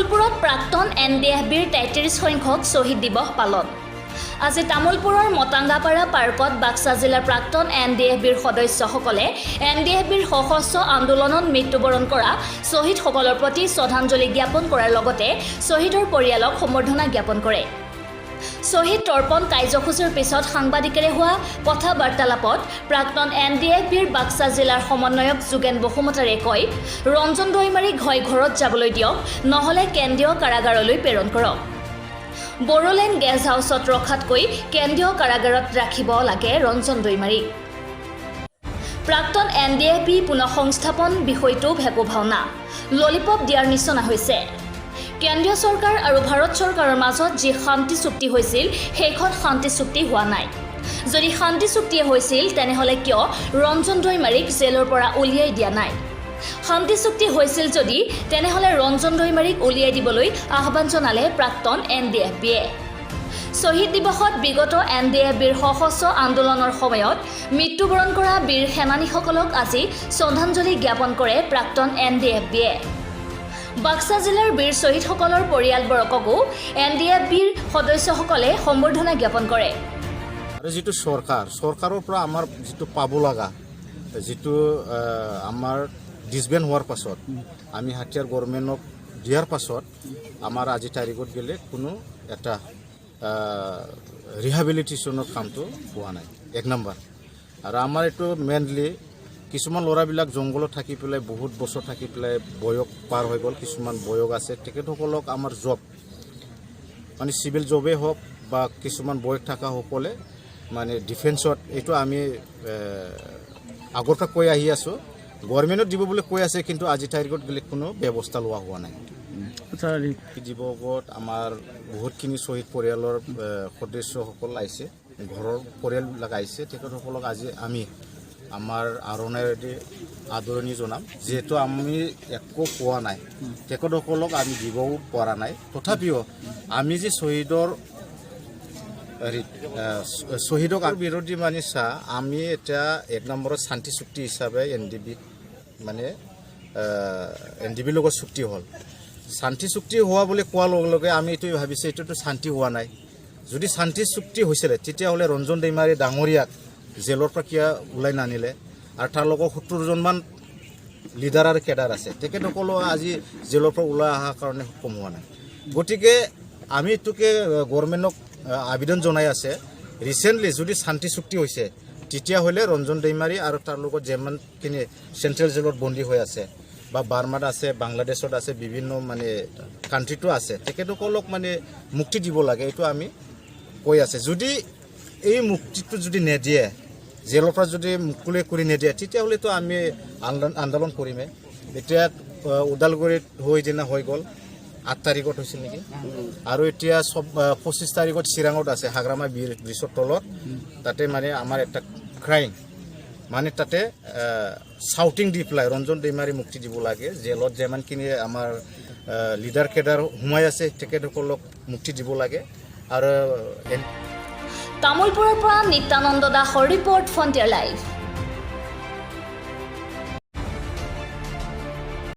তামুলপুৰত প্ৰাক্তন এনডিএফবিৰ 33 সংখ্যক শ্বহীদ দিৱস পালন। আজি তামুলপুৰৰ মতাংগাপাৰা পাৰ্কত বাক্সা জিলাৰ প্ৰাক্তন এনডিএফবিৰ সদস্যসকলে এনডিএফবিৰ সশস্ত্ৰ আন্দোলনত মৃত্যুবৰণ কৰা শ্বহীদসকলৰ প্ৰতি শ্ৰদ্ধাঞ্জলি জ্ঞাপন কৰাৰ লগতে শ্বহীদৰ পৰিয়ালক সম্বৰ্ধনা জ্ঞাপন কৰে। শ্বহীদ তৰ্পণ কাৰ্যসূচীৰ পিছত সাংবাদিকেৰে হোৱা কথা বাৰ্তালাপত প্ৰাক্তন এনডিএফবিৰ বাক্সা জিলাৰ সমন্বয়ক যোগেন বসুমতাৰীয়ে কয়, ৰঞ্জন দৈমাৰীক হয় ঘৰত যাবলৈ দিয়ক, নহ'লে কেন্দ্ৰীয় কাৰাগাৰলৈ প্ৰেৰণ কৰক। বড়োলেণ্ড গেষ্ট হাউচত ৰখাতকৈ কেন্দ্ৰীয় কাৰাগাৰত ৰাখিব লাগে ৰঞ্জন দৈমাৰীক। প্ৰাক্তন এনডিএফবি পুনঃসংস্থাপন বিষয়টো ভেকোভাওনা, ললিপপ দিয়াৰ নিচিনা হৈছে। কেন্দ্ৰীয় চৰকাৰ আৰু ভাৰত চৰকাৰৰ মাজত যি শান্তি চুক্তি হৈছিল, সেইখন শান্তি চুক্তি হোৱা নাই। যদি শান্তি চুক্তিয়ে হৈছিল, তেনেহ'লে কিয় ৰঞ্জন দৈমাৰীক জেলৰ পৰা উলিয়াই দিয়া নাই? শান্তি চুক্তি হৈছিল যদি, তেনেহ'লে ৰঞ্জন দৈমাৰীক উলিয়াই দিবলৈ আহ্বান জনালে প্ৰাক্তন এনডিএফবিয়ে। শ্বহীদ দিৱসত বিগত এনডিএফবিৰ সশস্ত্ৰ আন্দোলনৰ সময়ত মৃত্যুবৰণ কৰা বীৰ সেনানীসকলক আজি শ্ৰদ্ধাঞ্জলি জ্ঞাপন কৰে প্ৰাক্তন এনডিএফবিয়ে। বাক্সা জিলাৰ বীৰ শ্বহীদসকলৰ পৰিয়ালবৰ্গকো এনডিএফবিৰ সদস্যসকলে সম্বৰ্ধনা জ্ঞাপন কৰে। আৰু যিটো চৰকাৰৰ পৰা আমাৰ যিটো পাব লগা, যিটো আমাৰ ডিছবেণ্ড হোৱাৰ পাছত আমি হাতিয়াৰ গভৰ্ণমেণ্টক দিয়াৰ পাছত আমাৰ আজি তাৰিখত গ'লে কোনো এটা ৰিহাবিলিটেশ্যনৰ কামটো হোৱা নাই, এক নম্বৰ। আৰু আমাৰ এইটো মেইনলি কিছুমান ল'ৰাবিলাক জংঘলত থাকি পেলাই বহুত বছৰ থাকি পেলাই বয়স পাৰ হৈ গ'ল, কিছুমান বয়স আছে, তেখেতসকলক আমাৰ জব মানে চিভিল জবেই হওক বা কিছুমান বয়স থকাসকলে মানে ডিফেন্সত, এইটো আমি আগৰ পৰা কৈ আহি আছোঁ। গভৰ্ণমেণ্টত দিব বুলি কৈ আছে, কিন্তু আজি তাৰিখত গ'লে কোনো ব্যৱস্থা লোৱা হোৱা নাই। আচ্ছা, হেৰি দিৱসত আমাৰ বহুতখিনি শ্বহীদ পৰিয়ালৰ সদস্যসকল আহিছে, ঘৰৰ পৰিয়ালবিলাক আহিছে। তেখেতসকলক আজি আমি আমাৰ আৰণাইদি আদৰণি জনাম। যিহেতু আমি একো পোৱা নাই, তেখেতসকলক আমি দিবও পৰা নাই, তথাপিও আমি যে শ্বহীদৰ হেৰি শ্বহীদক আৰু বিৰোধী মানে চা, আমি এতিয়া এক নম্বৰত শান্তি চুক্তি হিচাপে এনডিবি মানে এনডিবিৰ লগত চুক্তি হ'ল। শান্তি চুক্তি হোৱা বুলি কোৱাৰ লগে লগে আমি এইটোৱে ভাবিছোঁ, এইটোতো শান্তি হোৱা নাই। যদি শান্তি চুক্তি হৈছিলে, তেতিয়াহ'লে ৰঞ্জন দৈমাৰী ডাঙৰীয়াক জেলৰ পৰা কিয় ওলাই নানিলে? আৰু তাৰ লগত 70জনমান লিডাৰ আৰু কেডাৰ আছে, তেখেতসকলেও আজি জেলৰ পৰা ওলাই অহাৰ কাৰণে সক্ষম হোৱা নাই। গতিকে আমি এইটোকে গভৰ্ণমেণ্টক আবেদন জনাই আছে, ৰিচেণ্টলি যদি শান্তি চুক্তি হৈছে, তেতিয়াহ'লে ৰঞ্জন দৈমাৰী আৰু তাৰ লগত যিমানখিনি চেণ্ট্ৰেল জেলত বন্দী হৈ আছে বা বাৰ্মাত আছে, বাংলাদেশত আছে, বিভিন্ন মানে কাণ্ট্ৰিটো আছে, তেখেতসকলক মানে মুক্তি দিব লাগে, এইটো আমি কৈ আছে। যদি এই মুক্তিটো যদি নিদিয়ে, জেলৰ পৰা যদি মুকলি কৰি নিদিয়ে, তেতিয়াহ'লেতো আমি আন্দোলন কৰিমেই। এতিয়া ওদালগুৰিত হৈ দিনা হৈ গ'ল, 8 তাৰিখত হৈছিল নেকি? আৰু এতিয়া চব 25 তাৰিখত চিৰাঙত আছে, হাগ্ৰামা ব্ৰিজৰ তলত। তাতে মানে আমাৰ এটা ক্ৰাইম মানে তাতে চাউটিং দি পেলাই ৰঞ্জন দৈমাৰী মুক্তি দিব লাগে, জেলত যিমানখিনি আমাৰ লিডাৰ কেডাৰ সোমাই আছে, তেখেতসকলক মুক্তি দিব লাগে আৰু তামুলপুৰৰ পৰা নিত্যানন্দ দাসৰ ৰিপৰ্ট, ফ্ৰণ্টিয়াৰ লাইভ।